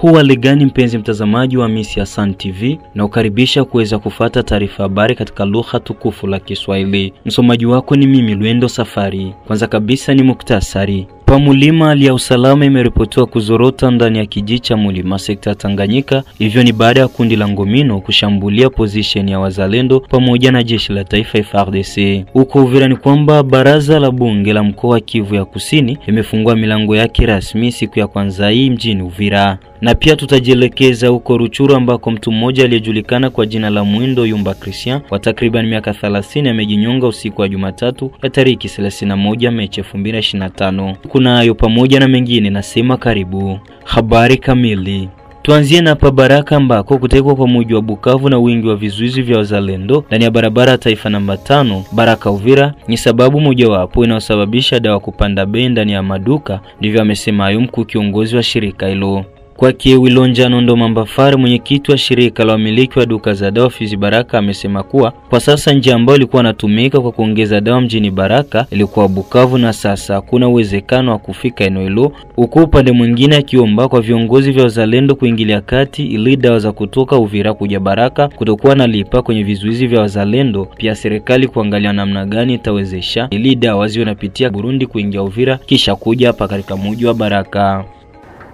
Huwa gani mpenzi mtazamaji wa Hamisi Hassan TV, na ukaribisha kuweza kufata taarifa habari katika lugha tukufu la Kiswahili. Msomaji wako ni mimi Lwendo Safari. Kwanza kabisa ni muktasari. Pamulima hali ya usalama imeripotiwa kuzorota ndani ya kijiji cha Mulima sekta Tanganyika. Hivyo ni baada ya kundi la Ngomino kushambulia position ya wazalendo pamoja na jeshi la taifa FARDC. Huko Uvira ni kwamba baraza la bunge la mkoa wa Kivu ya Kusini limefungua milango yake rasmi siku ya kwanza hii mjini Uvira. Na pia tutajielekeza huko Ruchuru ambako mtu mmoja aliyejulikana kwa jina la Mwindo Yumba Christian wa takriban miaka 30 amejinyonga usiku wa Jumatatu ya tariki 31 Mei 2025. Kuna hayo pamoja na mengine, nasema karibu. Habari kamili. Tuanzie na hapa Baraka ambako kutekwa kwa mji wa Bukavu na wingi wa vizuizi vya wazalendo ndani ya barabara taifa namba 5 Baraka Uvira ni sababu mojawapo inayosababisha dawa kupanda bei ndani ya maduka, ndivyo amesema hayo mkuu kiongozi wa shirika hilo. Kwake Wilonja Nondo Mambafari, mwenyekiti wa shirika la wamiliki wa duka za dawa Fizi Baraka, amesema kuwa kwa sasa njia ambayo ilikuwa inatumika kwa kuongeza dawa mjini Baraka ilikuwa Bukavu na sasa hakuna uwezekano wa kufika eneo hilo, huku upande mwingine akiomba kwa viongozi vya wazalendo kuingilia kati ili dawa za kutoka Uvira kuja Baraka kutokuwa na lipa kwenye vizuizi vya wazalendo, pia serikali kuangalia namna gani itawezesha ili dawa ziwe napitia Burundi kuingia Uvira kisha kuja hapa katika mji wa Baraka.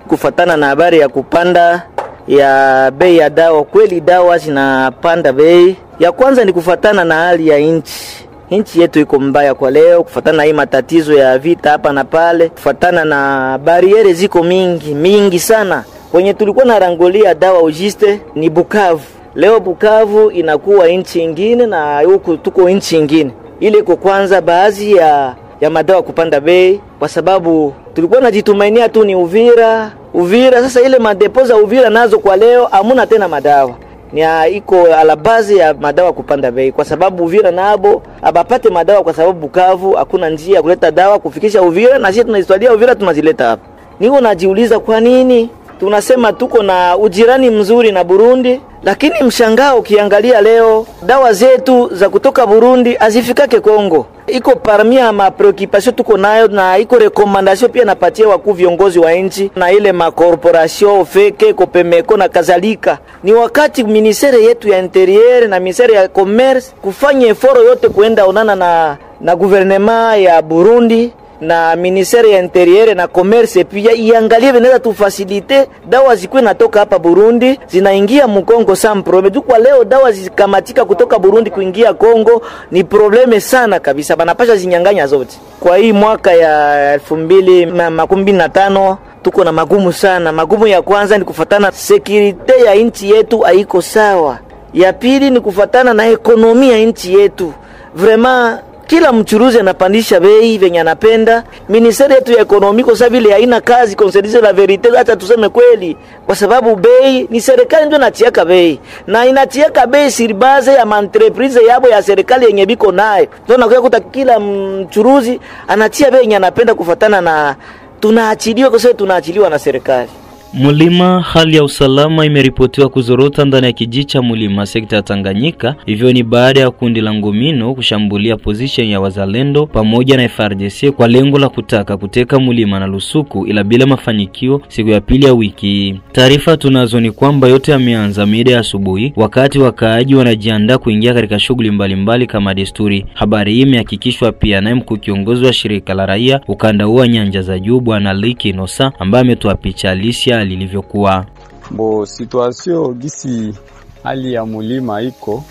Kufatana na habari ya kupanda ya bei ya dawa, kweli dawa zinapanda bei. Ya kwanza ni kufatana na hali ya nchi. Nchi yetu iko mbaya kwa leo, kufatana na hii matatizo ya vita hapa na pale, kufatana na bariere ziko mingi mingi sana. Kwenye tulikuwa na rangolia dawa ujiste ni Bukavu. Leo Bukavu inakuwa nchi nyingine na huku tuko nchi nyingine. Ile iko kwanza baadhi ya madawa kupanda bei, kwa sababu tulikuwa najitumainia tu ni Uvira. Uvira sasa ile madepo za Uvira nazo kwa leo hamuna tena madawa. Ni iko ala base ya madawa kupanda bei, kwa sababu Uvira nabo abapate madawa, kwa sababu Bukavu hakuna njia ya kuleta dawa kufikisha Uvira, na sisi tunazistalia Uvira tunazileta hapa. Niko najiuliza kwa nini tunasema tuko na ujirani mzuri na Burundi, lakini mshangao ukiangalia leo dawa zetu za kutoka Burundi hazifikake Kongo. Iko parmi ya ma preoccupation tuko nayo, na iko recommandation pia napatia wakuu viongozi wa nchi na ile ma corporation feke kopemeko na kadhalika. Ni wakati ministere yetu ya interieur na ministere ya commerce kufanya effort yote kuenda onana na gouvernement ya Burundi na ministere ya interieur na commerce, pia iangalie vinaweza tufacilite dawa zikuwe natoka hapa Burundi zinaingia mu Kongo sans problème. Kwa leo dawa zikamatika kutoka Burundi kuingia Kongo ni problème sana kabisa, banapasha zinyanganya zote. Kwa hii mwaka ya 2025 tuko na magumu sana. Magumu ya kwanza ni kufatana sécurité ya nchi yetu haiko sawa. Ya pili ni kufatana na ekonomia ya nchi yetu. Vraiment kila mchuruzi anapandisha bei venye anapenda. Ministeri yetu ya économie kwa sababu ile haina kazi, qu'on se dise la vérité, hata tuseme kweli, kwa sababu bei ni serikali ndio inatiaka bei, na inatiaka bei sur base ya entreprise yabo ya serikali yenye biko nayo. Ndio nakuja kuta kila mchuruzi anatia bei yenye anapenda kufatana na tunaachiliwa, kwa sababu tunaachiliwa na serikali. Mulima, hali ya usalama imeripotiwa kuzorota ndani ya kijiji cha Mulima sekta ya Tanganyika. Hivyo ni baada ya kundi la Ngomino kushambulia position ya wazalendo pamoja na FARDC kwa lengo la kutaka kuteka Mulima na Lusuku, ila bila mafanikio siku ya pili ya wiki. Taarifa tunazo ni kwamba yote yameanza mida ya asubuhi wakati wakaaji wanajiandaa kuingia katika shughuli mbalimbali kama desturi. Habari hii imehakikishwa pia na mkuu kiongozi wa shirika la raia ukanda wa nyanja za juu Bwana Liki Nosa, ambaye ametoa picha halisi lilivyokuwa. Bo situation gisi hali ya mulima iko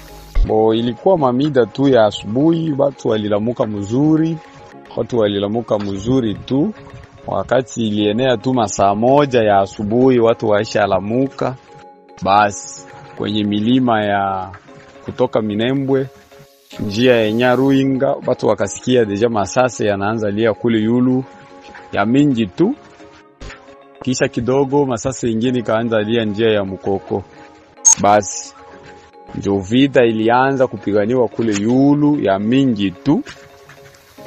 bo, ilikuwa mamida tu ya asubuhi, watu walilamuka mzuri, watu walilamuka mzuri tu. Wakati ilienea tu masaa 1 ya asubuhi, watu waisha alamuka. Basi kwenye milima ya kutoka Minembwe njia ya Nyaruinga, watu wakasikia déjà masase yanaanza lia kule yulu ya mingi tu. Kisha kidogo masasi ingine kaanza lia njia ya Mukoko. Basi ndio vita ilianza kupiganiwa kule yulu ya mingi tu,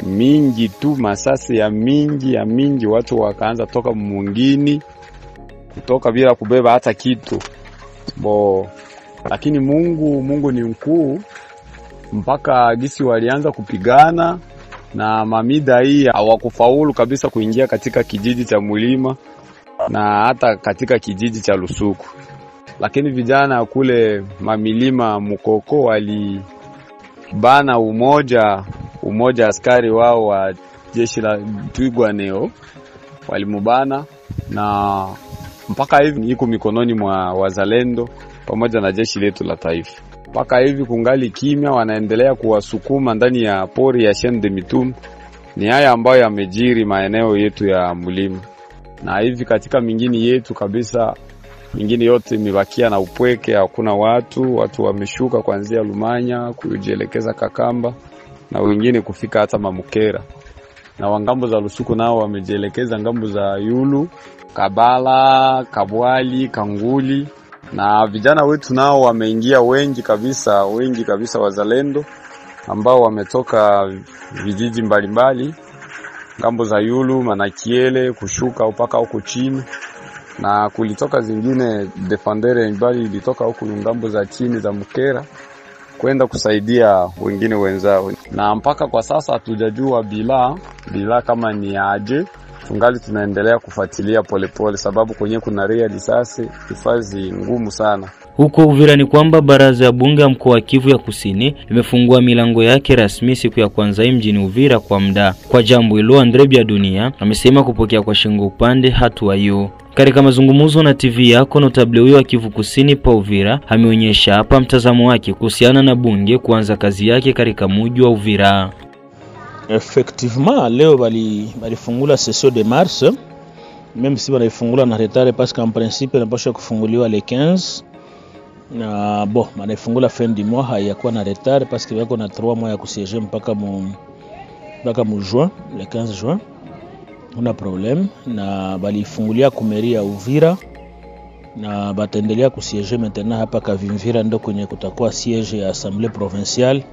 mingi tu, masasi ya mingi ya mingi. Watu wakaanza toka mungini kutoka bila kubeba hata kitu bo, lakini Mungu ni mkuu. Mpaka gisi walianza kupigana na mamida hii hawakufaulu kabisa kuingia katika kijiji cha Mulima. na hata katika kijiji cha Lusuku. Lakini vijana kule mamilima Mukoko walibana umoja askari wao wa jeshi la Twirwaneho walimubana, na mpaka hivi iko mikononi mwa wazalendo pamoja na jeshi letu la taifa. Mpaka hivi kungali kimya, wanaendelea kuwasukuma ndani ya pori ya Chaine de Mitumba. Ni haya ambayo yamejiri maeneo yetu ya mlima, na hivi katika mingini yetu kabisa, mingini yote imebakia na upweke, hakuna watu. Watu wameshuka kuanzia Lumanya kujielekeza Kakamba na wengine kufika hata Mamukera, na wangambo za Lusuku nao wamejielekeza ngambo za Yulu, Kabala, Kabwali, Kanguli. Na vijana wetu nao wameingia wengi kabisa wazalendo ambao wametoka vijiji mbalimbali ngambo za Yulu, Manakiele kushuka mpaka huko chini, na kulitoka zingine defendere mbali ilitoka huko ngambo za chini za Mukera kwenda kusaidia wengine wenzao. Na mpaka kwa sasa hatujajua bila kama ni aje. Tungali tunaendelea kufuatilia polepole, sababu kwenye kuna ria risasi hifadhi ngumu sana. Huko Uvira ni kwamba baraza ya bunge ya mkoa wa Kivu ya Kusini limefungua milango yake rasmi siku ya kwanza mjini Uvira kwa muda. Kwa jambo hilo, Andre Bia Dunia amesema kupokea kwa shingo upande hatua hiyo. Katika mazungumzo na TV yako, notable huyo wa Kivu Kusini pa Uvira ameonyesha hapa mtazamo wake kuhusiana na bunge kuanza kazi yake katika mji wa Uvira. Effectivement, leo balifungula session de mars, même si balifungula na retard parce qu'en principe inapaswa kufunguliwa le 15. Na bon, balifungula fin du mois, hayakuwa na retard parce que wako na 3 mois ya kusiéger mpaka mu juin, le 15 juin. Una problème na balifungulia kumeri ya Uvira na bataendelea kusiéger maintenant hapa Kavimvira, ndo kwenye kutakuwa siège ya Assemblée provinciale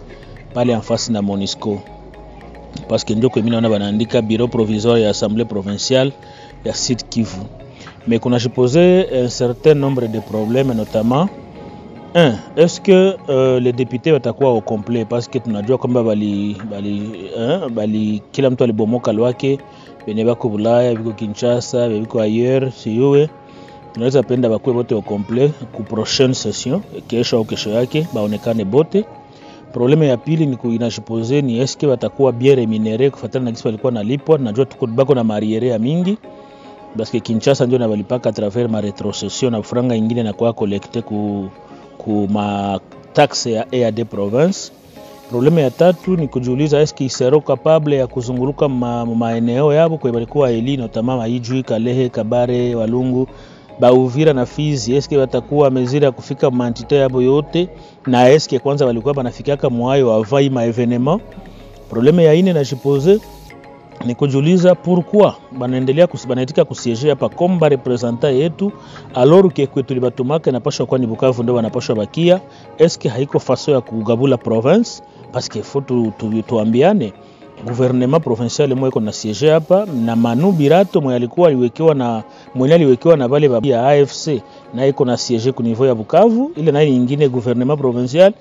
pale en face na MONUSCO. Parce que ndio kwa mimi naona banaandika bureau provisoire ya Assemblée provinciale ya Sud Kivu. Mais qu'on a supposé un certain nombre de problèmes, notamment un, est-ce que les députés watakuwa au complet, parce que tunajua kwamba bali kila mtu alibomoka lwake, benye bako Bulaya, biko Kinshasa, biko ailleurs, siwe tunaweza penda bakwe bote au complet ku prochaine session kesho au kesho yake baonekane bote. Probleme ya pili ni kuinajipose ni est-ce que watakuwa bien rémunéré kufuatana na gisi walikuwa nalipwa. Najua tuko bako na mariere ya mingi parce que Kinshasa ndio na balipaka à travers ma rétrocession na franga ingine na kwa collecter ku ma taxe ya EAD province. Probleme ya tatu ni kujiuliza est-ce qu'ils seront capables ya kuzunguruka maeneo yabo kwa balikuwa eli notamment Maijui, Kalehe, Kabare, Walungu, Bauvira na Fizi, eske watakuwa mezira kufika mantite yabo yote, na eske kwanza walikuwa banafikaka mwayo avai ma evenement. Probleme ya ine na supposer ni kujiuliza pourquoi banaendelea banaitika kusiéger hapa comme ba representant yetu alors que kwetu libatumaka inapaswa kwa ni Bukavu ndio wanapaswa bakia. Eske haiko faso ya kugabula province, parce que faut tuambiane gouvernement provincial mwe iko na siège hapa na Manu Birato mwe alikuwa aliwekewa na mwenye aliwekewa na wale ya AFC na iko na siège ku niveau ya Bukavu ile na nyingine gouvernement provincial.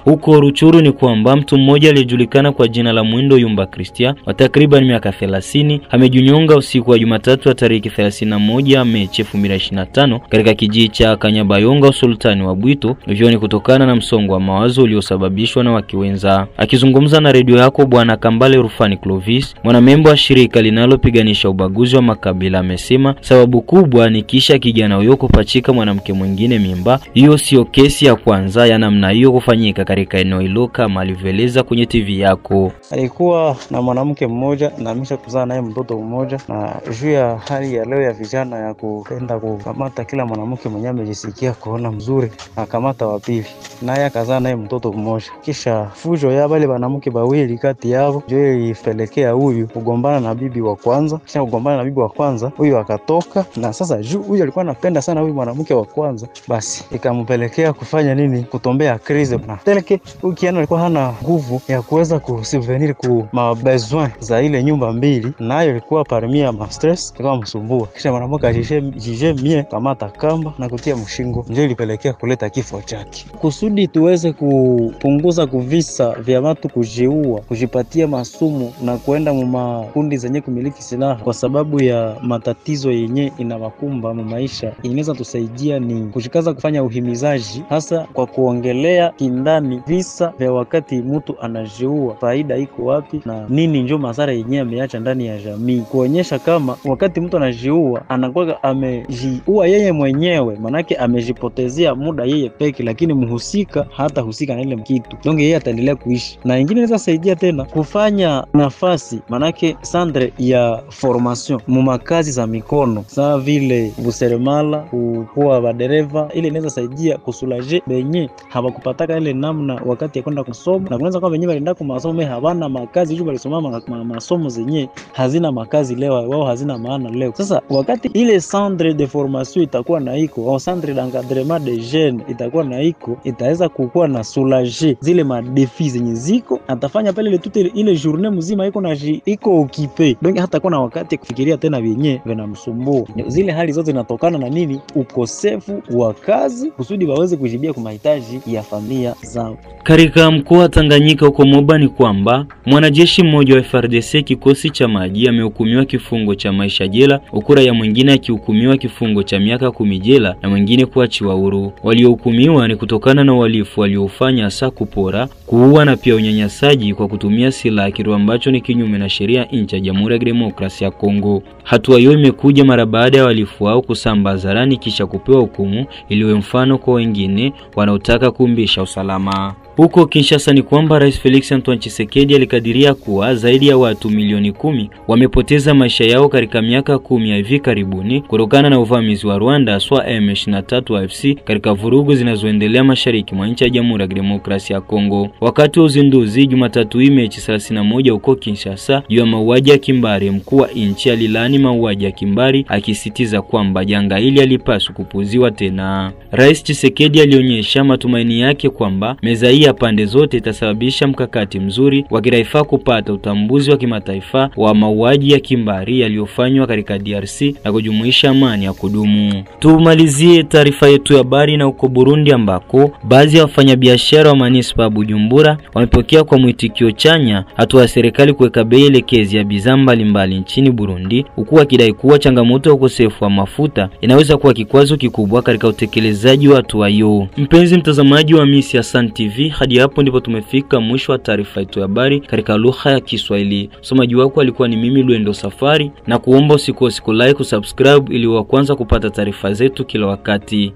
Huko Ruchuru ni kwamba mtu mmoja aliyejulikana kwa jina la Mwindo Yumba Christian wa takriban miaka 30 amejinyonga usiku wa Jumatatu ya tariki 31 Mei 2025 katika kijiji cha Kanyabayonga usultani wa Bwito, hivyo ni kutokana na msongo wa mawazo uliosababishwa na wakiwenza. Akizungumza na redio yako, Bwana Kambale Rufani Clovis, mwanamembo wa shirika linalopiganisha ubaguzi wa makabila, amesema sababu kubwa ni kisha kijana huyo kupachika mwanamke mwingine mimba. Hiyo sio kesi ya kwanza ya namna hiyo kufanyika katika eneo hilo kama alivyoeleza kwenye TV yako. Alikuwa na mwanamke mmoja na amesha kuzaa naye mtoto mmoja, na juu ya hali ya leo ya vijana ya kupenda kukamata kila mwanamke mwenye amejisikia kuona mzuri, akamata wa pili naye akazaa naye mtoto mmoja. Kisha fujo ya wale wanamke bawili kati yao ndio ilipelekea huyu kugombana na bibi wa kwanza. Kisha kugombana na bibi wa kwanza, huyu akatoka, na sasa juu huyu alikuwa anapenda sana huyu mwanamke wa kwanza, basi ikampelekea kufanya nini? Kutombea krize. Na teleke huyu kiana alikuwa hana nguvu ya kuweza kusubvenir ku ma besoin za ile nyumba mbili, nayo ilikuwa parmi ya ma stress ilikuwa msumbua. Kisha mwanamke ajije mie kamata kamba na kutia mshingo, ndio ilipelekea kuleta kifo chake. Kusudi tuweze kupunguza kuvisa vya watu kujiua, kujipatia masumu sumu na kuenda mu makundi zenye kumiliki silaha kwa sababu ya matatizo yenye inawakumba mu maisha, inaweza tusaidia ni kushikaza kufanya uhimizaji, hasa kwa kuongelea kindani visa vya wakati mtu anajiua, faida iko wapi na nini njo madhara yenye ameacha ndani ya jamii, kuonyesha kama wakati mtu anajiua anakuwa amejiua yeye mwenyewe, manake amejipotezea muda yeye peke, lakini mhusika hata husika na ile kitu donge, yeye ataendelea kuishi. Na ingine inaweza saidia tena kufanya nafasi, manake centre ya formation mu makazi za mikono saa vile buseremala, kukuwa badereva, ile inaweza saidia kusulaje benye hawakupataka ile namna wakati ya kwenda kusoma, na kunaweza kuwa benye walienda kwa masomo hawana makazi juu walisoma masomo zenye hazina makazi leo, wao hazina maana leo. Sasa wakati ile centre de formation itakuwa na iko au centre d'encadrement de jeunes itakuwa na iko, itaweza kukuwa na soulager zile madefi zenye ziko, atafanya pale ile toute ile journée mzima iko na iko occupé, donc hata kuwa na wakati kufikiria tena vyenye vinamsumbua. Zile hali zote zinatokana na nini? Ukosefu wa kazi, kusudi waweze kujibia kwa mahitaji ya familia zao. Katika mkoa wa Tanganyika huko Moba ni kwamba mwanajeshi mmoja wa FARDC kikosi cha maji amehukumiwa kifungo cha maisha jela, huku raia mwingine akihukumiwa kifungo cha miaka 10 jela na mwingine kuachiwa huru. Waliohukumiwa ni kutokana na uhalifu waliofanya, hasa kupora, kuua na pia unyanyasaji kwa kutumia silaha, kitu ambacho ni kinyume na sheria nchi ya Jamhuri ya Kidemokrasia ya Kongo. Hatua hiyo imekuja mara baada ya wahalifu hao kusamba hadharani kisha kupewa hukumu iliyo mfano kwa wengine wanaotaka kuumbisha usalama. Huko Kinshasa ni kwamba Rais Felix Antoine Tshisekedi alikadiria kuwa zaidi ya watu milioni 10 wamepoteza maisha yao katika miaka 10 ya hivi karibuni kutokana na uvamizi wa Rwanda haswa M23 AFC katika vurugu zinazoendelea mashariki mwa nchi ya Jamhuri ya Kidemokrasia ya Kongo. Wakati wa uzinduzi Jumatatu hii Mechi 31 huko Kinshasa juu ya mauaji ya kimbari, mkuu wa nchi alilaani mauaji ya kimbari akisisitiza kwamba janga hili halipaswi kupuuziwa tena. Rais Tshisekedi alionyesha matumaini yake kwamba meza hii ya pande zote itasababisha mkakati mzuri wa kitaifa kupata utambuzi wa kimataifa wa mauaji ya kimbari yaliyofanywa katika DRC na kujumuisha amani ya kudumu. Tumalizie taarifa yetu ya habari na huko Burundi ambako baadhi ya wafanyabiashara wa manispaa Bujumbura wamepokea kwa mwitikio chanya hatua ya serikali kuweka bei elekezi ya bidhaa mbalimbali nchini Burundi, huku wakidai kuwa changamoto ya ukosefu wa mafuta inaweza kuwa kikwazo kikubwa katika utekelezaji wa hatua hiyo. Mpenzi mtazamaji wa Hamisi Hassan TV, hadi hapo ndipo tumefika mwisho wa taarifa yetu ya habari katika lugha ya Kiswahili. Msomaji wako alikuwa ni mimi Lwendo Safari, na kuomba usikose ku like, kusubscribe ili wa kwanza kupata taarifa zetu kila wakati.